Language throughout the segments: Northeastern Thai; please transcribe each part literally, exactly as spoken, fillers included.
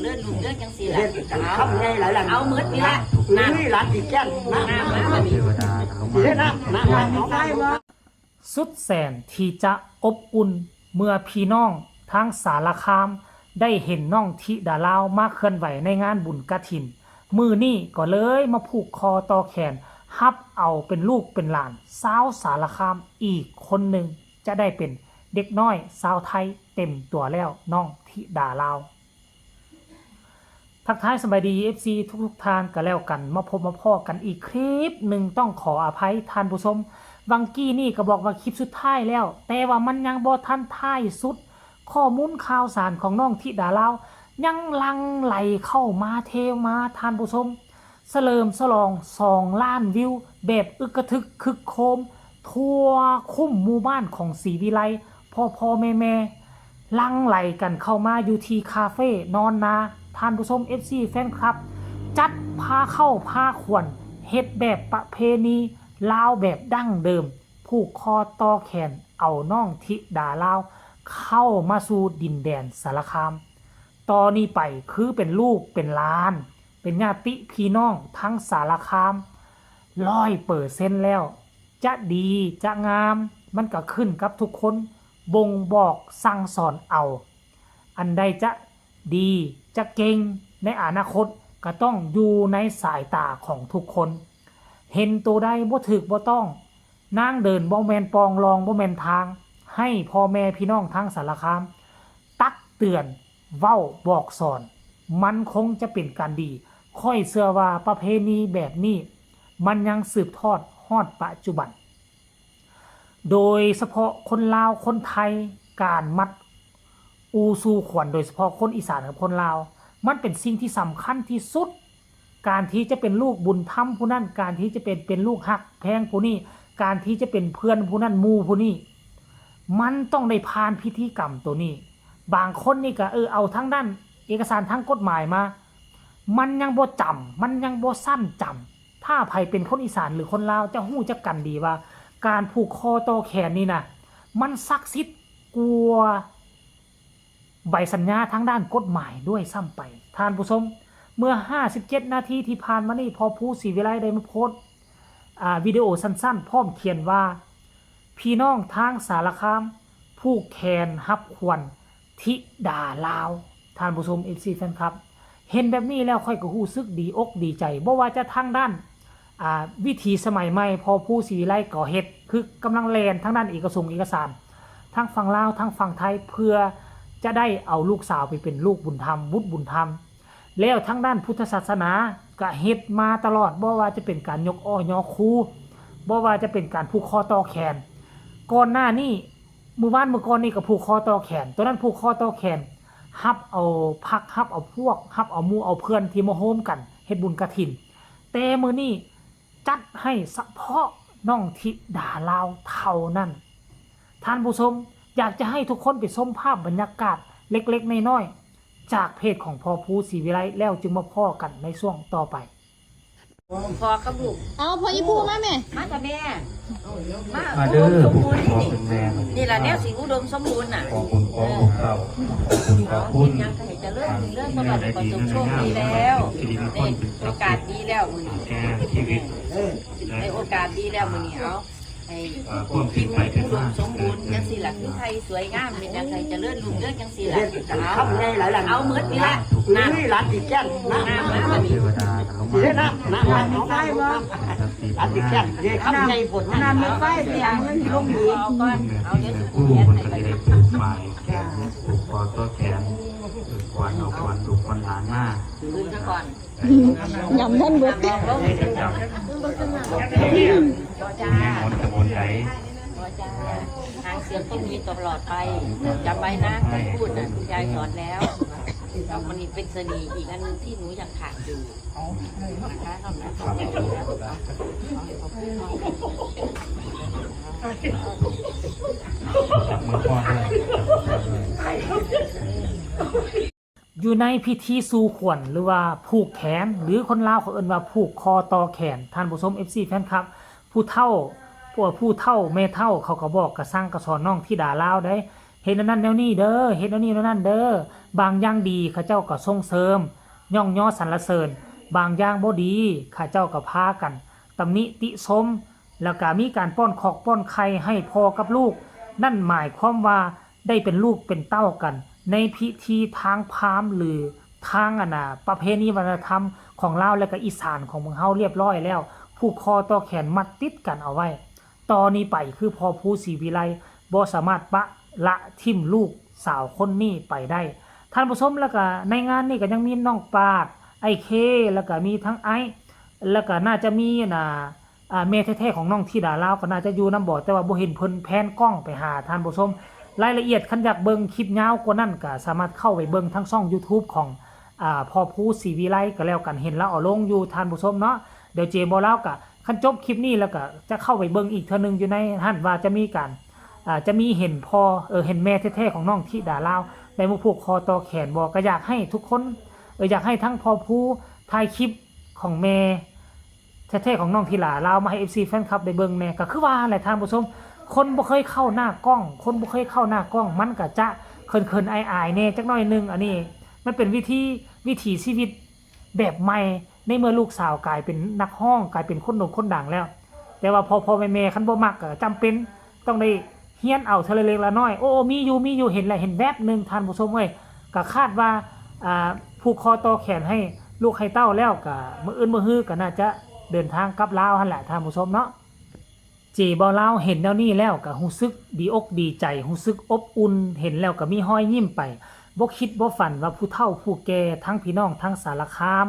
เลื่อนลูกเลื่อนจังซี่ล่ะ เฮ็ดคำใหญ่หลายหลัง เอาหมดนี่ล่ะ นี่หลานสิแก่นนะ มามามานี่ เทวดา สิได้นะนะนะ สุดแสนที่จะอบอุ่นเมื่อพี่น้องทางสารคามได้เห็นน้องธิดาลาวมาเคลื่อนไหวในงานบุญกฐิน มื้อนี้ก็เลยมาผูกคอต่อแขน ฮับเอาเป็นลูกเป็นหลานชาวสารคามอีกคนหนึ่ง จะได้เป็นเด็กน้อยชาวไทยเต็มตัวแล้ว น้องธิดาลาว ทักทายสบายดี เอฟซี ทุกๆท่านก็แล้วกัน มาพบมาพ้อกันอีกคลิปหนึ่ง ต้องขออภัยท่านผู้ชม วังกี้นี่ก็บอกว่าคลิปสุดท้ายแล้ว แต่ว่ามันยังบ่ทันท้ายสุด ข้อมูลข่าวสารของน้องธิดาลาว ยังหลั่งไหลเข้ามาเทมาท่านผู้ชม เฉลิมฉลอง สองล้านวิว แบบอึกกระทึกคึกโครม ทั่วคุ้มหมู่บ้านของศรีวิไล พ่อพ่อแม่แม่หลั่งไหลกันเข้ามาอยู่ที่คาเฟ่นอนนา ท่านผู้ชม เอฟซี แฟนคลับ จัดพาเข้าพาขวัญ เฮ็ดแบบประเพณีลาวแบบดั้งเดิม ผูกคอต่อแขนเอาน้องธิดาลาว เข้ามาสู่ดินแดนสารคาม ต่อนี้ไปคือเป็นลูกเป็นหลาน เป็นญาติพี่น้องทั้งสารคาม ร้อยเปอร์เซ็นต์แล้ว จะดีจะงาม มันก็ขึ้นกับทุกคน บ่งบอกสั่งสอนเอา อันใดจะดีจะเก่งในอนาคต ก็ต้องอยู่ในสายตาของทุกคน เห็นตัวใดบ่ถูกบ่ต้อง นางเดินบ่แม่นปอง ลองบ่แม่นทาง ให้พ่อแม่พี่น้องทางสารคาม ตักเตือน เว้าบอกสอน มันคงจะเป็นการดี ข้อยเชื่อว่าประเพณีแบบนี้ มันยังสืบทอดฮอดปัจจุบัน โดยเฉพาะคนลาวคนไทย การมัดอูสู่ขวัญ โดยเฉพาะคนอีสานกับคนลาว มันเป็นสิ่งที่สำคัญที่สุด การที่จะเป็นลูกบุญธรรมผู้นั้น การที่จะเป็น เป็นลูกฮักแพงผู้นี้ การที่จะเป็นเพื่อนผู้นั้นหมู่ผู้นี้ มันต้องได้ผ่านพิธีกรรมตัวนี้ บางคนนี่ก็ เออ เอาทางด้านเอกสารทางกฎหมายมา มันยังบ่จำ มันยังบ่สั้นจำ ถ้าไผเป็นคนอีสานหรือคนลาวจะฮู้จักกันดีว่า การผูกคอต่อแขนนี่นะ มันศักดิ์สิทธิ์กว่าใบสัญญาทางด้านกฎหมายด้วยซ้ำไป ท่านผู้ชม เมื่อห้าสิบเจ็ดนาทีที่ผ่านมานี้ พ่อภูศรีวิไลได้มาโพสต์ อ่า วิดีโอสั้นๆ พร้อมเขียนว่า พี่น้องทางสารคาม ผูกแขนฮับขวัญธิดาลาว ท่านผู้ชม เอฟซี แฟนคลับ เห็นแบบนี้แล้วข้อยก็รู้สึกดีอกดีใจ บ่ว่าจะทางด้าน อ่า วิถีสมัยใหม่ พ่อภูศรีวิไลก็เฮ็ด คือกำลังแล่นทางด้านเอกสงค์เอกสาร ทั้งฝั่งลาว ทั้งฝั่งไทย เพื่อจะได้เอาลูกสาวไปเป็นลูกบุญธรรม บุตรบุญธรรม แล้วทางด้านพุทธศาสนาก็เฮ็ดมาตลอด บ่ว่าจะเป็นการยกอ้อยอครู บ่ว่าจะเป็นการผูกคอต่อแขน ก่อนหน้านี้ มื้อวานมื้อก่อนนี่ก็ผูกคอต่อแขน ตอนนั้นผูกคอต่อแขน ฮับเอาพรรค ฮับเอาพวก ฮับเอาหมู่เอาเพื่อนที่มาโฮมกันเฮ็ดบุญกฐิน แต่มื้อนี้จัดให้เฉพาะน้องธิดาลาวเท่านั้น ท่านผู้ชม อยากจะให้ทุกคนไปชมภาพบรรยากาศเล็กๆน้อยๆ จากเพจของพ่อภูศรีวิไล แล้วจึงมาพ้อกันในช่วงต่อไป พ่อกับลูก เอาพ่ออีภูมาแม่ มากับแม่ มา มาเด้อ อุดมสมบูรณ์ ผู้เป็นพ่อเป็นแม่ นี่ล่ะแนวสิอุดมสมบูรณ์น่ะ ขอบคุณขอบคุณเจ้า ขอบคุณขอบคุณ ยังให้เจริญรุ่งเรือง สวัสดี ประสบโชคดีแล้ว สิริมงคลเป็นทรัพย์ โอกาสดีแล้วมื้อนี้ แก่ชีวิต ในโอกาสดีแล้วมื้อนี้ เอา ให้ เอ่อ ความเป็นไปเป็นมา อุดมสมบูรณ์จังซี่ล่ะ คือไทยสวยงาม เป็นจังไทยเจริญรุ่งเรืองจังซี่ล่ะ เฮ็ดคำใหญ่หลายหลัง เอาหมดนี่ล่ะ นี่หลานสิแก่นนะ มามามานี่ เทวดา สิได้นะนะนะ หลานสิแก่น เฮ็ดคำใหญ่ฝนนะ น้ำไม่ไฟเสียงมันลงดี เอาก่อน เอาเดี๋ยวสิ ผู้คนก็จะได้ปลูกไม้ ผูกคอต่อแขน ขวัญเอาขวัญลูกขวัญหลานมา คืนซะก่อน ยำท่านเบิด แม่มนต์ตะบนไหน หางเสือต้องมีตลอดไป จำไว้นะ คำพูดน่ะ คุณยายสอนแล้ว แล้วมันเป็นเสน่ห์อีกอันหนึ่งที่หนูยังขาดอยู่นะคะ อยู่ในพิธีสู่ขวัญหรือว่าผูกแขน หรือคนลาวเขาเอิ้นว่าผูกคอต่อแขน ท่านผู้ชม เอฟซี แฟนคลับ ผู้เฒ่า พวกผู้เฒ่าแม่เฒ่าเขาก็บอกกะสั่งกะสอนน้องธิดาลาวได้ เฮ็ดแนวนั้นแนวนี้เด้อ เฮ็ดแนวนี้แนวนั้นเด้อ บางอย่างดีเขาเจ้าก็ส่งเสริม ย่องยอสรรเสริญ บางอย่างบ่ดีเขาเจ้าก็พากันตำหนิติชม แล้วก็มีการป้อนขอกป้อนไข่ให้พ่อกับลูก นั่นหมายความว่าได้เป็นลูกเป็นเต้ากัน ในพิธีทางพราหมณ์หรือทางอันน่ะประเพณีวัฒนธรรมของลาวและก็อีสานของพวกเฮาเรียบร้อยแล้ว ผูกคอต่อแขนมัดติดกันเอาไว้ ต่อนี้ไปคือพ่อภูศรีวิไลบ่สามารถปะละถิ่มลูกสาวคนนี้ไปได้ ท่านผู้ชม แล้วก็ในงานนี้ก็ยังมีน้องปาด ไอ้เค แล้วก็มีทั้งไอ้ แล้วก็น่าจะมีน่ะ อ่า แม่แท้ๆของน้องธิดาลาวก็น่าจะอยู่นำบ่ แต่ว่าบ่เห็นเพิ่นแพนกล้องไปหา ท่านผู้ชม รายละเอียดคันอยากเบิ่งคลิปยาวกว่านั้นก็สามารถเข้าไปเบิ่งทางช่อง YouTube ของ อ่า พ่อภูศรีวิไลก็แล้วกัน เห็นลาวเอาลงอยู่ ท่านผู้ชมเนาะ เดี๋ยวเจบ่าวลาวก็คันจบคลิปนี้แล้วก็จะเข้าไปเบิ่งอีกเทื่อหนึ่งอยู่ในหั้นว่าจะมีการ อ่า จะมีเห็นพ่อ เออ เห็นแม่แท้ๆของน้องธิดาลาวได้มาผูกคอต่อแขนบ่ ก็อยากให้ทุกคน เออ อยากให้ทั้งพ่อภูถ่ายคลิปของแม่แท้ๆของน้องธิดาลาวมาให้ เอฟซี แฟนคลับได้เบิ่งแหน่ ก็คือว่าแหละท่านผู้ชม คนบ่เคยเข้าหน้ากล้อง คนบ่เคยเข้าหน้ากล้อง มันก็จะเขินๆอายๆแหน่จักหน่อยหนึ่ง อันนี้มันเป็นวิธี วิถีชีวิตแบบใหม่ ในเมื่อลูกสาวกลายเป็นนักร้อง กลายเป็นคนโด่งคนดังแล้ว แต่ว่าพ่อๆแม่ๆคันบ่มักก็จำเป็นต้องได้เฮียนเอาเทื่อละเล็กละน้อย โอ้ มีอยู่ มีอยู่ เห็นแหละ เห็นแวบหนึ่ง ท่านผู้ชมเอ้ย ก็คาดว่า อ่า ผูกคอต่อแขนให้ลูกให้เต้าแล้วก็มื้ออื่นมื้อฮือก็น่าจะเดินทางกลับลาวหั้นแหละ ท่านผู้ชมเนาะ เจบ่าวลาวเห็นแนวนี้แล้วก็รู้สึกดีอกดีใจ รู้สึกอบอุ่น เห็นแล้วก็มีฮอยยิ้มไป บ่คิดบ่ฝันว่าผู้เฒ่าผู้แก่ทั้งพี่น้องทั้งสารคาม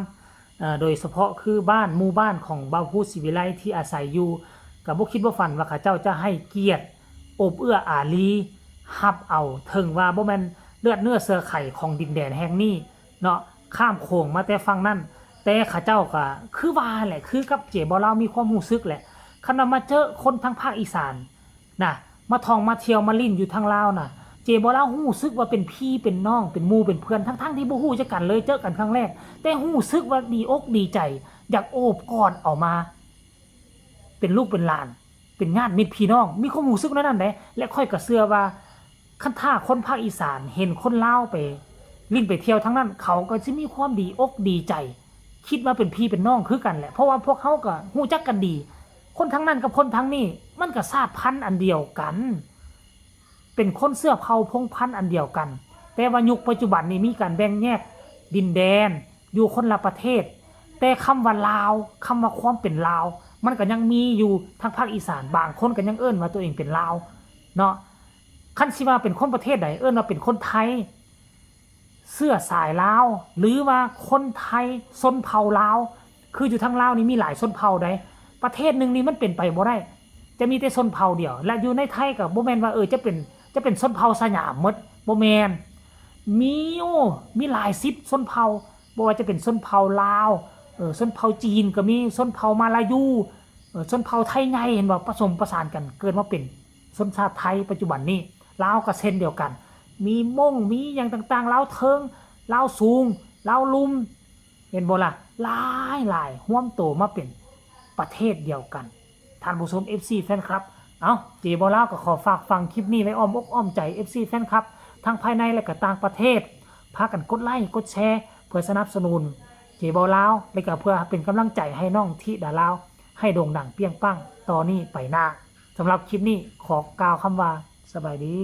เอ่อ โดยเฉพาะคือบ้านหมู่บ้านของบ่าวภูศรีวิไลที่อาศัยอยู่ ก็บ่คิดบ่ฝันว่าเขาเจ้าจะให้เกียรติโอบเอื้ออารีรับเอา ถึงว่าบ่แม่นเลือดเนื้อเชื้อไขของดินแดนแห่งนี้เนาะ ข้ามโขงมาแต่ฝั่งนั้น แต่เขาเจ้าก็คือว่าแหละ คือกับเจบ่าวลาวมีความรู้สึกแหละ คันว่ามาเจอคนทางภาคอีสาน นะ มาท่องมาเที่ยวมาลิ้นอยู่ทางลาวนะ เจบ่าวลาวรู้สึกว่าเป็นพี่เป็นน้อง เป็นหมู่เป็นเพื่อน ทั้งๆที่บ่ฮู้จักกันเลย เจอกันครั้งแรก แต่รู้สึกว่าดีอกดีใจ อยากโอบกอดเอามา เป็นลูกเป็นหลาน เป็นญาติมิตรพี่น้อง มีความรู้สึกแนวนั้นเด้ และข้อยก็เชื่อว่า คันถ้าคนภาคอีสานเห็นคนลาวไปลิ้นไปเที่ยวทางนั้น เขาก็สิมีความดีอกดีใจ คิดว่าเป็นพี่เป็นน้องคือกันแหละ เพราะว่าพวกเขาก็รู้จักกันดี คนทางนั้นกับคนทางนี้ มันก็ชาติพันธุ์อันเดียวกัน เป็นคนเชื้อเผ่าพงศ์พันธุ์อันเดียวกัน แต่ว่ายุคปัจจุบันนี้มีการแบ่งแยกดินแดน อยู่คนละประเทศ แต่คำว่าลาว คำว่าความเป็นลาว มันก็ยังมีอยู่ทางภาคอีสาน บางคนก็ยังเอิ้นว่าตัวเองเป็นลาวเนาะ คันสิว่าเป็นคนประเทศใด เอิ้นว่าเป็นคนไทย เชื้อสายลาว หรือว่าคนไทยชนเผ่าลาว คืออยู่ทางลาวนี่มีหลายชนเผ่าใด ประเทศหนึ่งนี่มันเป็นไปบ่ได้ จะมีแต่ชนเผ่าเดียว และอยู่ในไทยก็บ่แม่นว่า เออ จะเป็น จะเป็นชนเผ่าสยามหมด บ่แม่น มี โอ้ มีหลายสิบชนเผ่า บ่ว่าจะเป็นชนเผ่าลาว เออ ชนเผ่าจีนก็มี ชนเผ่ามาลายู เออ ชนเผ่าไทใหญ่ เห็นบ่ ผสมผสานกัน เกิดมาเป็นชนชาติไทยปัจจุบันนี้ ลาวก็เช่นเดียวกัน มีม้ง มีหยังต่างๆ ลาวเทิง ลาวสูง ลาวลุ่ม เห็นบ่ล่ะ หลายๆ รวมโตมาเป็นประเทศเดียวกัน ท่านผู้ชม เอฟซี แฟนคลับ เอ้า เจบ่าวลาวก็ขอฝากฟังคลิปนี้ไว้อ้อมอกอ้อมใจ เอฟซี แฟนคลับ ทั้งภายในและก็ต่างประเทศ พากันกดไลค์กดแชร์ เพื่อสนับสนุนเจบ่าวลาว และก็เพื่อเป็นกำลังใจให้น้องธิดาลาว ให้โด่งดังเปรี้ยงปังต่อนี้ไปหน้า สำหรับคลิปนี้ขอกล่าวคำว่าสบายดี